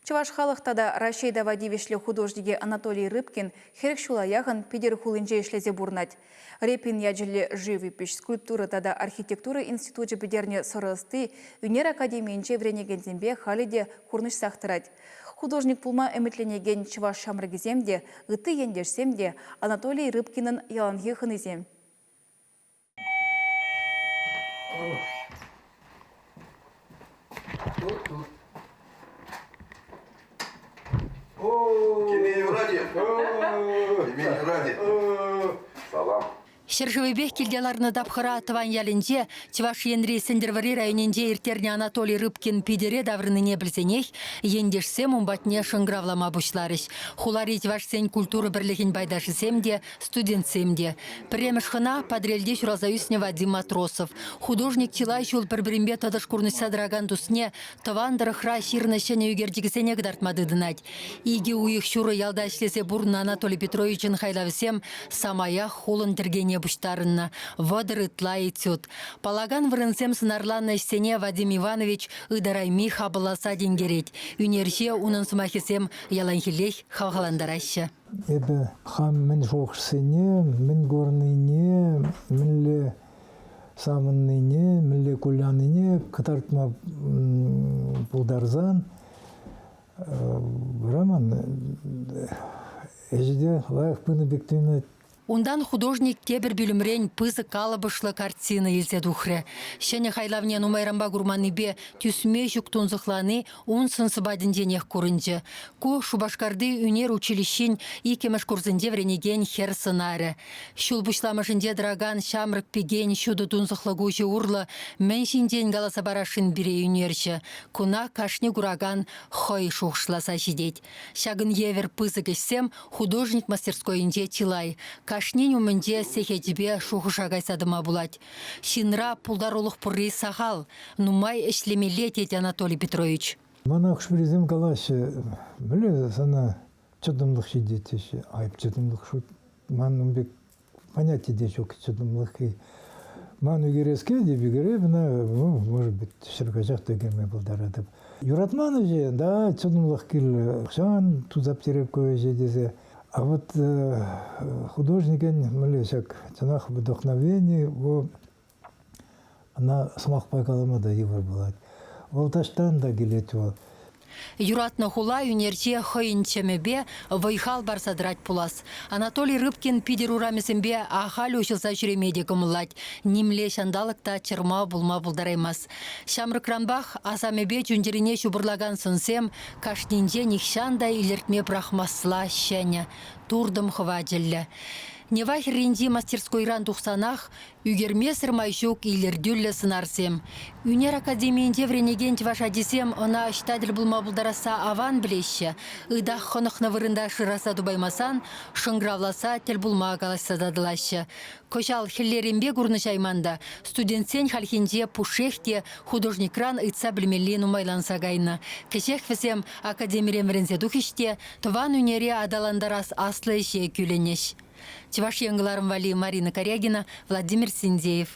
Чӑваш халӑх тата Раҫҫей тава тивӗҫлӗ художникӗ Анатолий Рыбкин 40 ҫула яхӑн Питӗр хулинче ӗҫлесе пурӑнать. Репин ячӗллӗ живопиҫ, скульптура тата архитектура институчӗ пӗтернӗ сӑрӑ ӑсти ӳнер академийӗнче вӗренекенсемпе халӗ те курнӑҫсах тӑрать. Художник пулма ӗмӗтленекен чӑваш ҫамрӑкӗсем те, ытти ентешсем те Анатолий Рыбкинӑн яланхи хӑнисем. Кеме юрать-и? Кеме юрать-и? Салам. Ҫӗршывӗпех килте ларнӑ тапхӑра тӑван ялӗнче Чӑваш Енри Сӗнтӗрвӑрри районӗнче ирттернӗ Анатолий Рыбкин Питӗре таврӑннине пӗлсенех ентешсем ун патне шӑнкӑравлама пуҫларӗҫ. Хулари чӑвашсен культура пӗрлӗхӗн пайташӗсем те, студентсем те. Пӗрремӗш хӑна Патӑрьелте ҫуралса ӳснӗ Вадим Матросов. Художник чылай ҫул пӗр-пӗринпе тӑтӑш курнӑҫса тӑракан тусне тӑван тӑрӑхра ҫырнӑ ҫӗнӗ ӳкерчӗкӗсене кӑтартма тытӑнать. Икӗ уйӑх ҫурӑ ялта ӗҫлесе пурӑннӑ Анатолий Петровичӑн хайлавӗсем самаях хулӑн тӗркене пуҫтарӑннӑ. 30 ытла этюд. Паллакан вырӑнсем сӑнарланӑ ӗҫсене Вадим Иванович ытарайми хапӑлласа тинкерет. Ӳнерҫе унӑн сӑмахӗсем яланхиллех хавхалантараҫҫӗ. Эпӗ хам мӗн шухӑшсене, мӗн курнине, мӗнле савӑннине, мӗнле куляннине кӑтартма пултарсан, вара ман ӗҫӗ те лайӑх пынӑ пек туйӑнать. Унтан художник тепӗр пӳлӗмрен пысӑк калӑпӑшлӑ картина илсе тухрӗ. Ҫӗнӗ хайлавне нумайранпа курманнипе тӳсме ҫук тунсӑхлани ун сӑн-сӑпатӗнченех курӑнчӗ. Ку Шупашкарти ӳнер училищин иккӗмӗш курсӗнче вӗренекен хӗр сӑнарӗ. Ҫул пуҫламӑшӗнче тӑракан ҫамрӑк пикен ҫутӑ тунсӑхлӑ куҫӗ урлӑ мӗн ҫинчен каласа парасшӑн пире ӳнерҫӗ? Куна кашни куракан хӑй шухӑшласа ҫитет. Ҫакӑн евӗр пысӑк ӗҫсем художник мастерскойӗнче чылай. Кашнин умӗнче сехечӗпе шухӑша кайса тӑма пулать. Ҫынра пултарулӑх пурри сахал, нумай ӗҫлемелле, тет Анатолий Петрович. Мана хӑш-пӗрисем калаҫҫӗ, мӗнле сана чӑтӑмлӑх ҫитет теҫҫӗ. Айӑп чӑтӑмлӑх шут ман ун пек поняти те ҫук чӑтӑмлӑххи. Ман ӳкерес килет, ӳкереп ӑна, ну, может быть, ҫӗр каҫах та ӳкерме пултаратӑп. Юратман ӗҫе, да, чӑтӑмлӑх кирлӗ. Хӑҫан туса пӗтереп ку ӗҫе тесе. А вот художникӗн мӗнле ҫак чӑнах вдохновение, вӑл ӑна сӑмахпа калама та йывӑр пулать. Вӑл таҫтан та килет вӑл. Юратнӑ хула ӳнерҫе хӑйӗн чӗмӗпе вӑй-хал парса тӑрать пулас. Анатолий Рыбкин Питӗр урамӗсемпе ахаль уҫӑлса ҫӳреме те кӑмӑллать. Нимле ҫанталӑк та чӑрмав пулма пултараймасть. Ҫамрӑкранпах асамӗпе чун-чӗрине ҫупӑрлакан сӑнсем кашнинче нихҫан та илӗртме пӑрахмасла ҫӗнӗ, туртӑм хӑвачӗллӗ. Нева хӗрринчи мастерскойран тухсанах ӳкермесӗр май ҫук илӗртӳллӗ сӑнарсем. Ӳнер академийӗнче вӗренекен чӑваш ачисем ӑна ӑҫта тӗл пулма пултарасса аван пӗлеҫҫӗ. Ытах хӑнӑхнӑ вырӑнта шыраса тупаймасан шӑнкӑравласа тӗл пулма калаҫса татӑлаҫҫӗ. Кӑҫал хӗллеренпе курнӑҫайман та студентсен хальхинче пушшех те художникран ыйтса пӗлмелли нумайланса кайнӑ. Кӗҫех вӗсем академирен вӗренсе тухӗҫ те тӑван ӳнере аталантарас аслӑ ӗҫе кӳлӗнӗҫ. Чӑваш Ен кӑларӑм валли Марина Корягина, Владимир Синдеев.